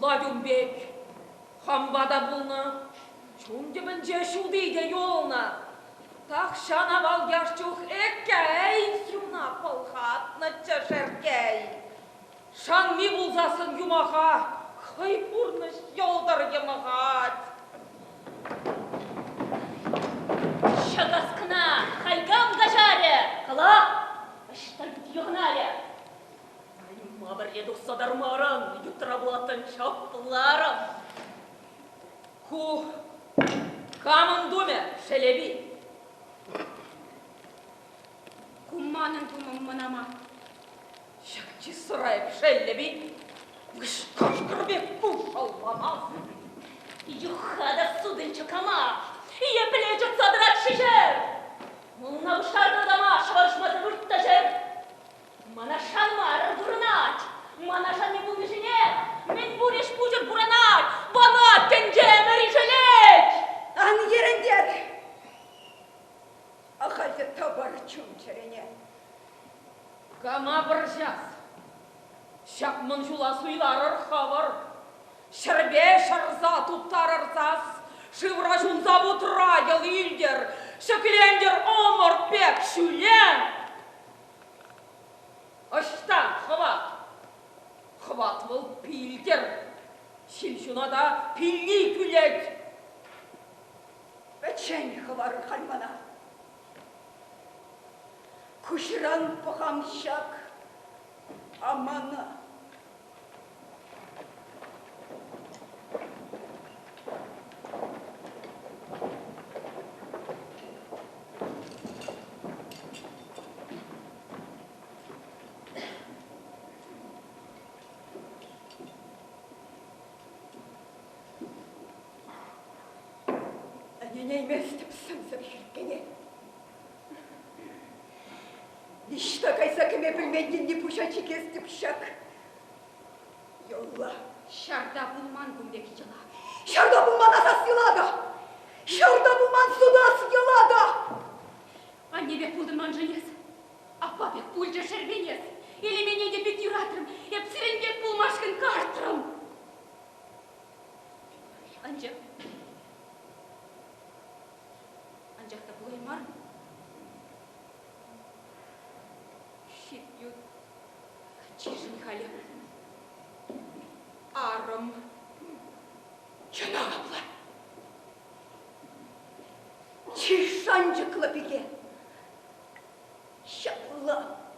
Шутлать ун пек. Хампа та пулнӑ. Чун тӗпӗнче ҫути те юлнӑ. Тахҫан авал яш чух эккей чуна пӑлхатнӑччӗ Шерккей. Шанми пулсассӑн юмаха хӑй пурнӑҫ йӑлтӑр йӑмӑхать. Ҫакас кӑна хайкам каҫарӗ, кала, ӑҫта ют йӑхӑнарӗ. Ма пӗрле тухса тармарӑн, ютра пулаттӑн чапларӑм. Ку камӑн тумӗ, Шелепи? Ку манӑн тумӑм мӑнама. Ҫак чыссӑра эп шеллӗп-и? Кашкӑр пек пушӑлламас. Юхха та сутӑнчӑк ама, епле чӑтса тӑрать-ши ҫӗр? Мулна пуҫтартӑр тама, шӑварӑшмасӑр вырт та ҫӗр. Мана шанмарӑр курӑнать, мана шанни пулнишӗнех мӗн пур ӗҫ пуҫӑр пуранать, мана тӗнчемӗр ишӗлет. Ан йӗрӗнтер! Ахаль те тӑвӑр чун-чӗрене. Кама вӑрҫас? Ҫак мӑн ҫула суйларӑр хӑвӑр. Ҫӗрпе ҫӑрса туптарӑр сас, шывра ҫунса вутра йӑл илтӗр, ҫӗклентӗр ӑмӑрт пек ҫӳле. Ӑҫта хӑват? Хӑват вӑл пилтӗр. Ҫил ҫуната пилли кӳлет. Пӗччен хӑварӑр халь мана. Куҫран пӑхам ҫак амана. Ӗненейместӗп сӗмсӗр хӗрккене. Ниҫта кайса кӗме пӗлмен енне пуҫа чикестӗп ҫак. Йӑлла. Ҫарта пулман кун пек йӑла. Ҫарта пулман асас йӑла та. Ҫарта пулман сутас йӑла та. Анне пек пултӑн маншӑн эс. Аппа пек пулчӗ шерпен эс. Элемене те пит юратрӑм. Эп сирӗн пек пулмашкӑн картрӑм. Анчах Анчах та пулаймарӑм. Ҫит ют каччишӗн халӗ арӑм. Чӑнах апла. Чи шанчӑклӑ пике. Ҫапла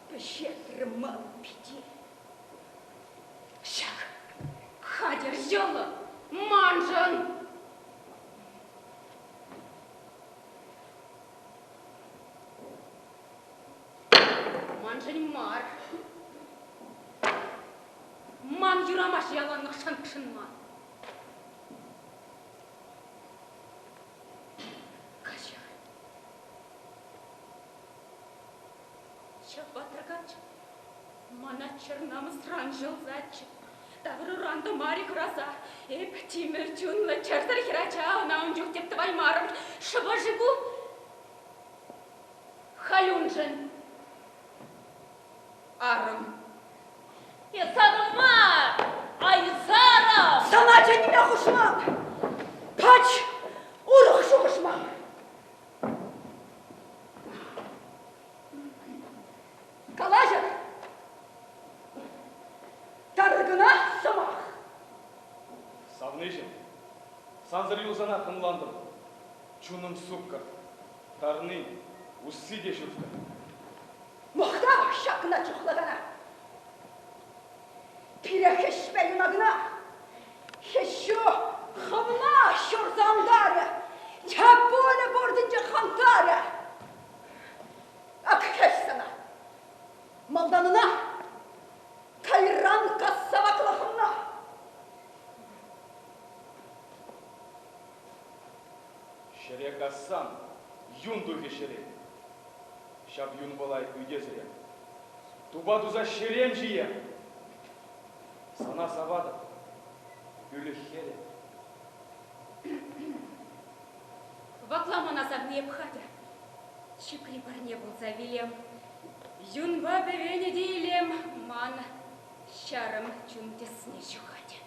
пӗҫертрӗ ман пите. Ҫак хатӗр йӑлӑ маншӑн. Маншӑн мар. Ман юрамасть яланлӑх шанкшӑнма. Каҫар. Ҫав батыр каччӑ мана чӗр намӑсран ҫӑлсаччӗ. Тавруран тӑмарӗ хӑраса. Эп тимӗр чунлӑ чӑрсӑр хӗрача ӑна ун чух тӗп тӑваймарӑм. Шӑпа-ши ку? Халь уншӑн арӑм. Эс арӑм мар, айсарӑм! Сана чӗнме хушман! Пач урӑх шухӑш ман! Калаҫӑр! Тарӑр кӑна сӑмах! Савниҫӗм, сансӑр юлсанах ӑнлантӑм. Чунӑм суккӑр, тарни усси те ҫуккӑ. Мухтав ҫакна чухлакана! Пире хӗҫпе юна кӑна! Хӗҫҫу хӑвна ҫурса антарӗ, тӗп пулӗ пуртӗнче хантарӗ. Ак хӗҫ сана! Малтан ӑна, кайран касса вакла хӑвна! Ҫӗре кассан юн тухӗ ҫӗре. Ҫав юнпала ӳте сӗре. Тупа туса ҫерем ҫие. Сана саватӑп, пӳлӗх хӗрӗ. Вакла мана савни эп хатӗр. Чӳкри парне пулса вилем. Юнпа пӗвенӗ те илем, ман ҫарӑм чун тӗсне ҫухатӗ.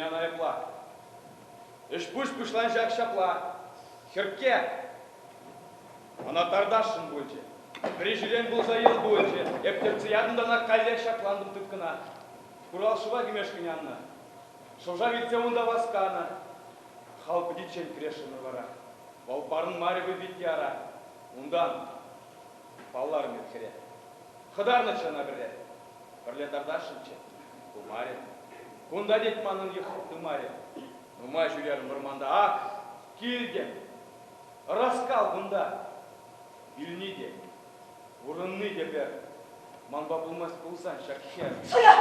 Ҫемьене ан айӑпла. Ӗҫ-пуҫ пуҫланчӗ ак ҫапла. Хӗркке ӑна тартасшӑн пулчӗ. Пӗри ҫӳрен пулса йӑл пулчӗ. Эп тӗртсе ятӑм та ӑна каллех ҫаклантӑм тыткӑна. Хурал шыва кӗмешкӗн аннӑ. Шӑв-шав илтсе унта васканӑ. Хал пӗтиччен кӗрешрӗмӗр вара. Вӑл парӑнмарӗ вӑйпитти ара. Унтан палларӑм эп хӗре. Хӑтарнӑччӗ ӑна пӗрре. Пӗрле тартасшӑнччӗ. Пулмарӗ. Кунта тет манӑн йӑх тымарӗ. Нумай ҫӳрерӗм вӑрманта. Ак, килтӗм. Ӑраскал кунта. Вилни те, пурӑнни те пӗр. Манпа пулмасть пулсан ҫак хӗр. Суя!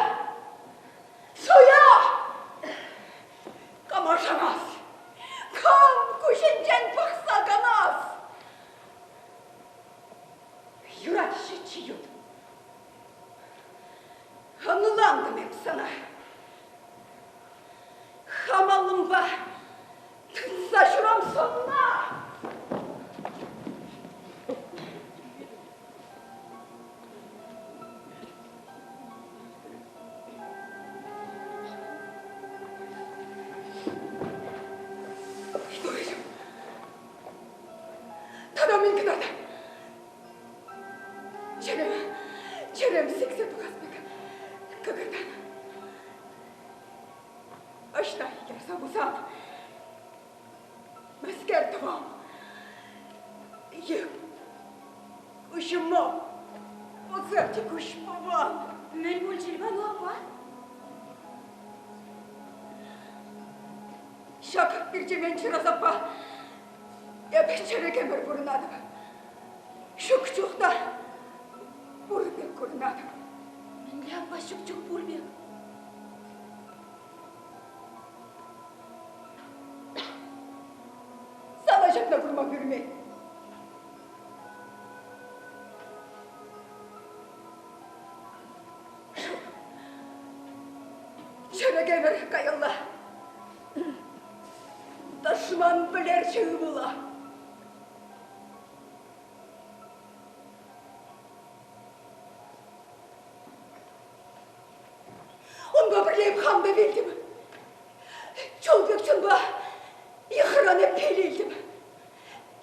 Суя! Кама шанас? Кам куҫӗнчен пӑхса канас? Юрать ҫиччӗ ют. Ӑнлантӑм эп сана. Хам аллӑмпа тытса ҫурам сӑнна. Тата мӗн кӑтартать? Чӗрем, чӗрем сиксе тухас пек кӑкӑртан. Ӑҫта ярса пусан? Мӗскер тӑвам? Е куҫӑма пӑсать куҫ пӑван. Мӗн пулчӗ, Ивану аппа? Ҫак пирчемен чӑрасаппа эпӗ чӗрӗк ӗмӗр пурӑнатӑп. Ҫук чух та пур пек курӑнатӑп. Мӗнле аппа ҫук чух пур пек? Сана ҫакна курма пӳрмен. Чӗрӗк ӗмӗр каялла тӑшман вӗлерчӗ ывӑла. Унпа пӗрле эп хам та вилтӗм. Чул пек чунпа йӑхран эп пил илтӗм.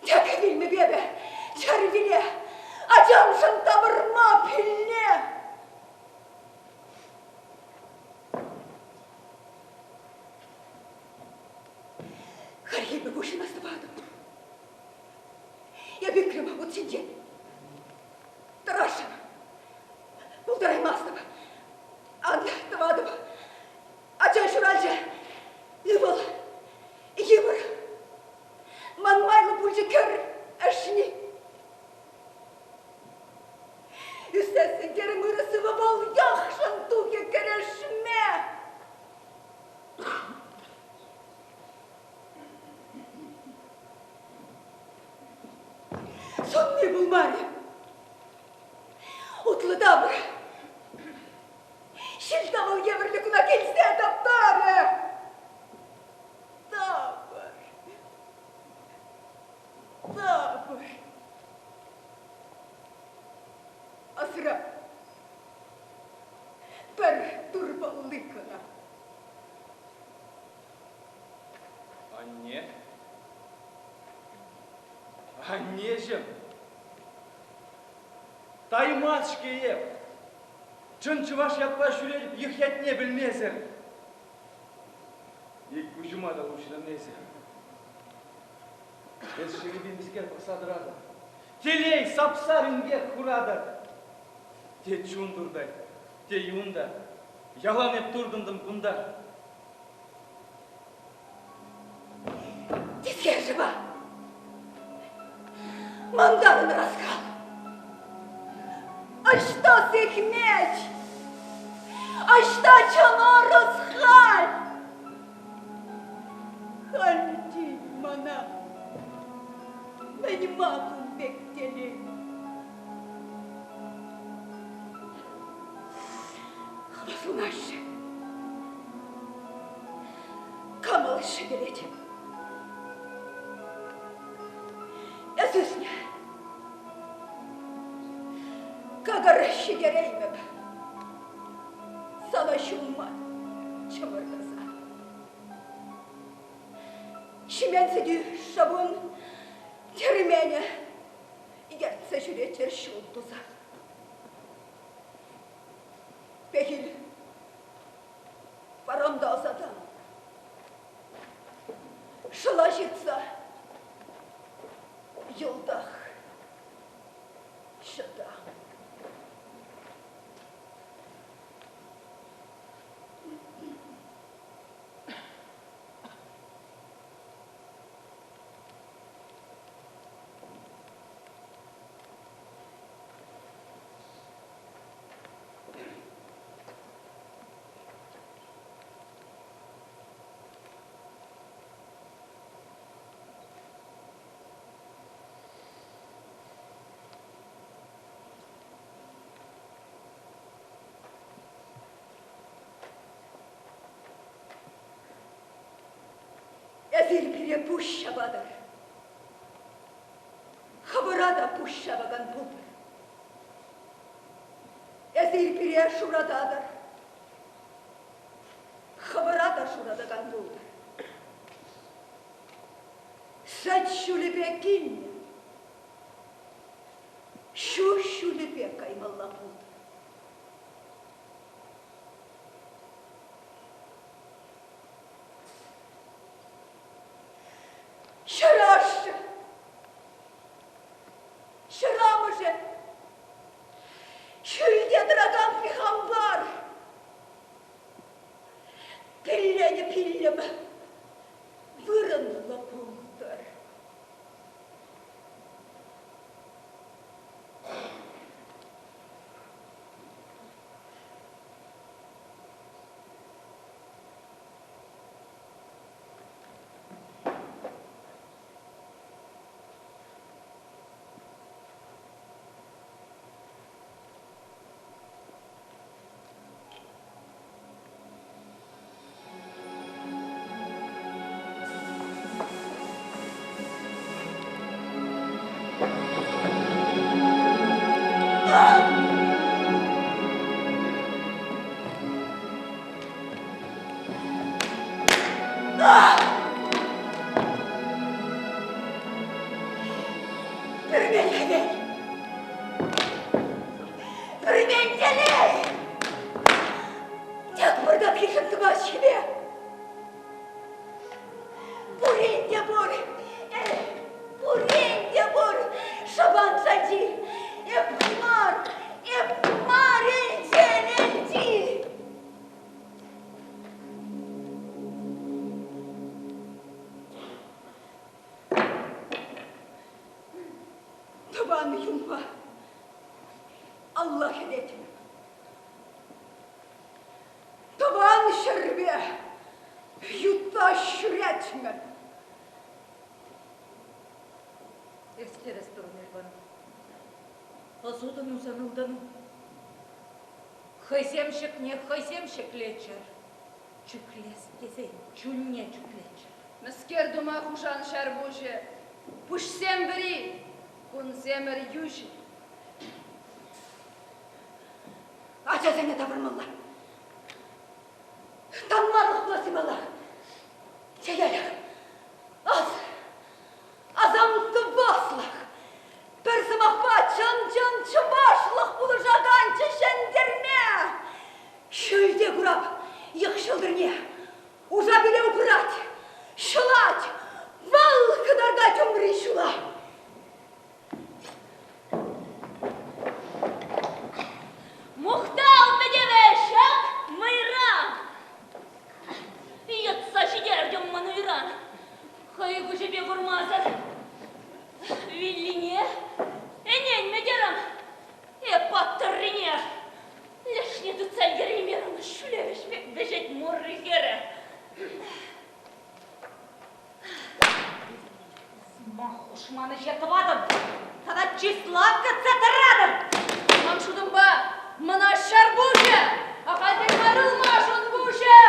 Тек вилмӗп эпӗ, чӗр виле, ачамшӑн тавӑрма пилне. Хальхи пек пуҫӑнас тӑватӑп. Эп ӳкрӗм вут ҫинчен. Тӑрашӑн. Пултараймастӑп. Ан тӑватӑп. Ача ҫуралчӗ. Ывӑл. Йывӑр. Ман майлӑ пулчӗ кӗр ӗшни. Ӳсессӗн терӗм ырӑ сывӑ вӑл яхшӑн тухӗ кӗрешме. Сунни пулмарӗ. Утлӑ тапӑр. Ҫил-тӑвӑл евӗрлӗ куна килсе таптарӗ. Тапӑр. Тапӑр. Асра пӗр турпалли кӑна. Анне? Аннеҫӗм! Таймас-ҫке эп! Чӑн чӑваш ятпа ҫӳретӗп йӑх ятне пӗлмесӗр. Ик куҫӑма та уҫрӑн эсӗ. Эс шерепе мӗскер пӑхса тӑратӑн? Телей, сап-сар инкек хуратӑр. Те чун туртать, те юн та. Ялан эп туртӑнтӑм кунта. Тискер шӑпа! Мантан ӑраскал! Ӑҫта сехмет? Ӑҫта чӑн ӑрӑс-халь? Халь тин мана мӗн-ма кун пек телей? Хӑвасунаҫҫӗ. Кӑмӑл ҫӗтӗлет. Эс ӳснӗ. Кӑкӑр ҫитереймӗп. Сана ҫумма чӑмӑртаса. Ҫимен сӗтӳ шӑпун тӗрмене ертсе ҫӳреччӗр ҫул туса. Пехил парам та ӑсатам. Шӑла ҫыртса йӑлтах ҫӑтам. Эсир пире пуҫ ҫапатӑр. Хӑвӑра та пуҫ ҫапакан пултӑр. Эсир пире шурататӑр. Хӑвӑра та шуратакан пултӑр. Сӗт ҫулӗпе килнӗ, ҫу ҫулӗпе каймалла пултӑр. Ҫӗр ашшӗ, ҫӗр амӑшӗ, ҫӳлте тӑракан Пихампар, пилленӗ пиллӗм вырӑнлӑ пултӑр. Пӳрмен хӗвел! Пӳрмен телей! Тек выртап хиршӗн тӑмасть хӗве. Пурин те пур, эх, пурин те пур шӑпан шанчи. Эп мар, эп мар элчен элчи. Тӑван юнпа алла хӗретмӗп. Тӑван ҫӗрпе ютта ҫӳретмӗп. Эс тӗрӗс турӑн, Иван. Ӑсутӑн сан ылтӑну. Хӑйсем ҫӗкне хӑйсем ҫӗклеччӗр. Чӳклес тесен чунне чӳклеччӗр. Мӗскер тума хушан ҫар пуҫӗ? Пуҫсем вӗри, кунсемӗр йӳҫӗ. Ачасене тавӑрмалла. Танмарлӑх пуласси паллах. Чеелӗх, ас, асам тӑваслӑх, пӗр сӑмахпа чӑн-чӑн чӑвашлӑх пулӑшаканччӗ ҫӗнтерме. Ҫӳлте курап йӑх ҫӑлтӑрне, уша пире упрать, ҫӑлать, вӑл кӑтартать умри ҫула. Мухтав пӗтӗвӗ ҫак мӑйра! Йӑтса ҫитертӗм мӑн уйран. Хӑй куҫӗпе курмасӑр виллине ӗненмӗ терӗм. Эп паттӑррине лешне тытса ӗлкӗреймерӗм, ҫӳлевӗҫ пек вӗҫет мурри хӗрӗ. Сӑмах хушман ӗҫе тӑватӑн тата чыслав кӗтсе тӑратӑн. Ман шутӑмпа, мана ҫар пуҫӗ, ахальтен мар ылмашӑн пуҫӗ.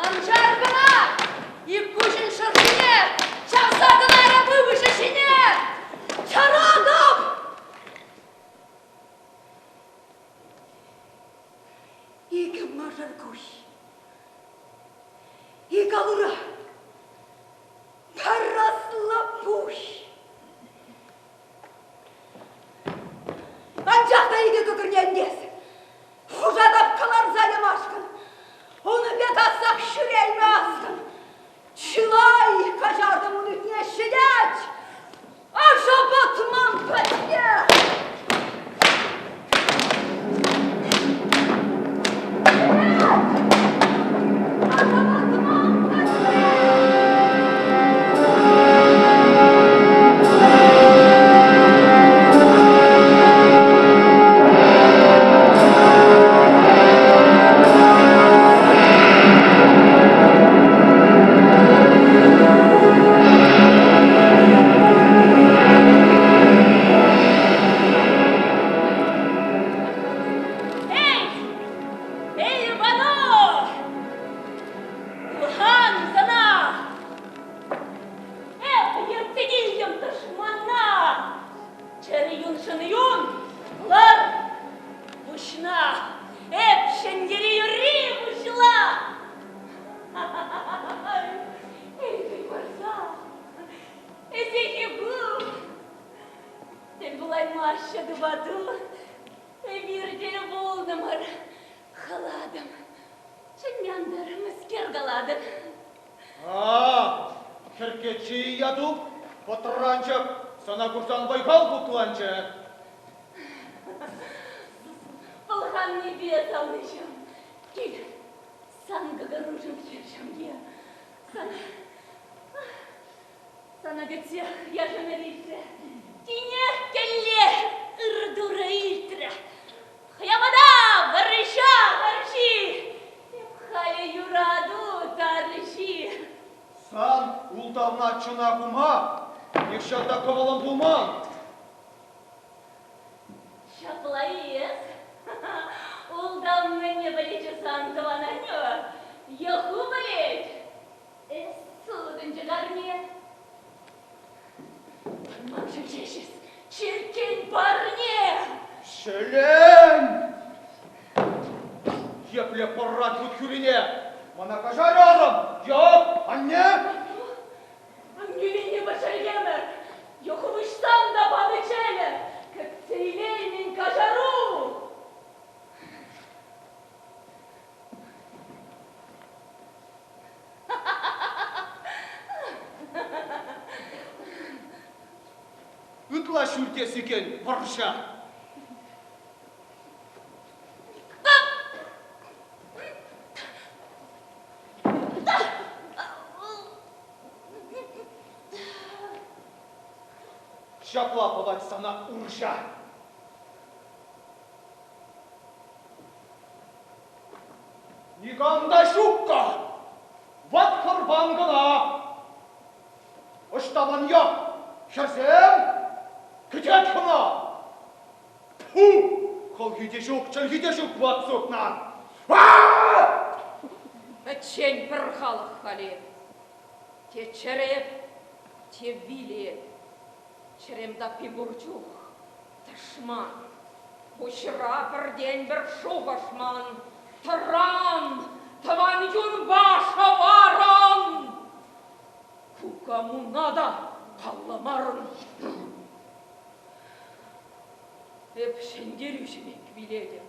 Ан чар кӑна, ик куҫӗн шӑршине чавса кӑларӑп ывӑҫӗ ҫине. Чаратӑп! Икӗ мӑшӑр куҫ. Ик алура. вӗрентес. Хушатӑп кӑларса ямашкӑн. Ун пек асах ҫӳреймӗ аскӑн. Чылай каҫартӑм ун ӳтне ҫӗтет. Ӑшӑ пӑтман пӗтне. Эй! Эй, Иванов! Ылхан сана! Эп ертсе килтӗм тӑшмана! Чӗрӗ юншӑн юн, лар пуҫна! Эп ҫӗнтерӳ юрри пуҫла! Эй, парса, эсех пыл, тӗл пулаймаҫҫӗ тупату, эпир тӗл пултӑмӑр, хӑлатӑм. Чӗнментӗр, мӗскер калатӑн? А, хӗркечи яту, пӑтранчӑк, сана курсан вӑй-хал путланчӗ. Пӑлханнипе савнӑҫӑм, кил, сан кӑкӑрушӑн хӗр ҫемье. Сана, сана кӗтсе яшӑмӑр илтрӗ, тинех кӗлле ыр Турӑ илтрӗ. Хӑямата вӑрҫа вӑрҫи, эп халӗ юрату тарҫи. Сан ултавна чӑна хума нихҫан та кӑмӑлӑм пулман. Ҫапла-и эс? Ултав мӗне пӗлетчӗ сан тӑван аннӳ? Йӑху пӗлет. Эс сутӑнчӑк арне. Маншӑн ҫеҫ эс черккен парне. Ҫӗлен! Епле пӑрать вут хӳрине! Мана каҫар, арӑм! Йӑх, анне! Аннӳ пӗшӗлкемӗр, йӑху выҫсан та панӑ чӗлӗ, кӗтсе илеймӗн каҫару! Ытла ҫӳлте сикен вӑрҫа. Ҫапла пӑвать сана урҫа. Никам та ҫукка! Ват хӑрпан кӑна! Ӑҫта ман ят? Хӗрсем? Кӗтет хӑна! Тьфу! Хӑлхи те ҫук, чӗлхи те ҫук ват сукна! Пӗччен пӗр халӑх халӗ. Те чӗре, те виле. Чӗрем таппи пур чух тӑшман. Пуҫра пӗртен-пӗр шухӑш ман. Тӑран, тӑван юнпа шӑварӑн. Кукамуна та палламарӑн. Эп ҫӗнтерӳҫӗ пек вилетӗп.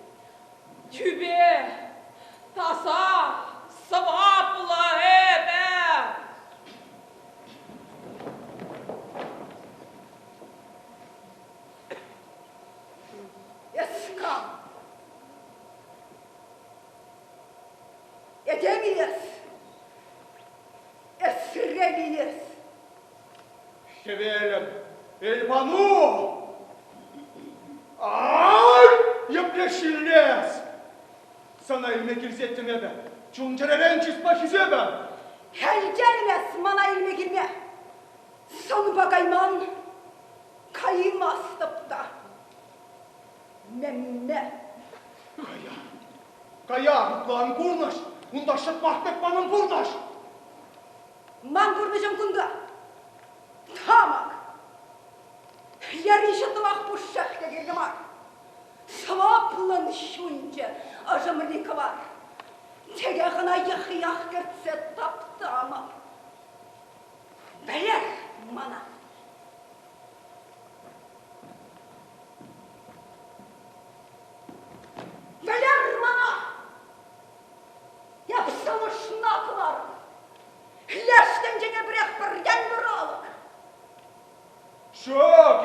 Тӳпе таса, сӑваплӑ эпӗ! Эс кам? Этем-и эс? Эсрел-и эс? Хӗвелӗм, Эльбану! Ай, епле ҫиллес! Сана илме килсеттӗм эпӗ. Чун-чӗререн чыспа хисепӗм. Хӗлтермес мана илме килме. Санпа кайман, каймастӑп та. Мемме. Кая, кая, ытла ан курнӑҫ. Унта ҫӑтмах пек манӑн пурнӑҫ. Ман пурнӑҫӑм кунта. Тамӑк. Яри ҫӑтмах пушшех те кирлӗ мар. Сӑваплӑн ҫунчӗ ӑшӑмри кӑвар. Текех ӑна йӑх-ях кӗртсе таптамӑп. Вӗлер мана.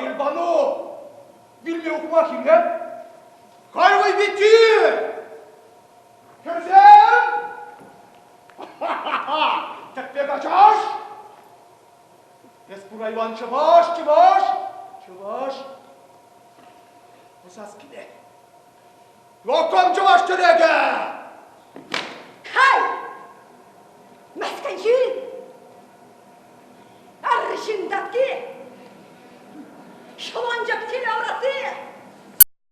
Кӗлпану! Вилме ухмах-им, э? Кай вӑйпитти! Хӗрсем! Тӗкпе качаш! Эс пур айван чӑваш, чӑваш, чӑваш. Пӑсас килет. Локом чӑваш тӗрекӗ! Кай! Мӗскӗн ҫын! Арҫын татки! Ҫӑлӑнчӑк тилӗ аврасси!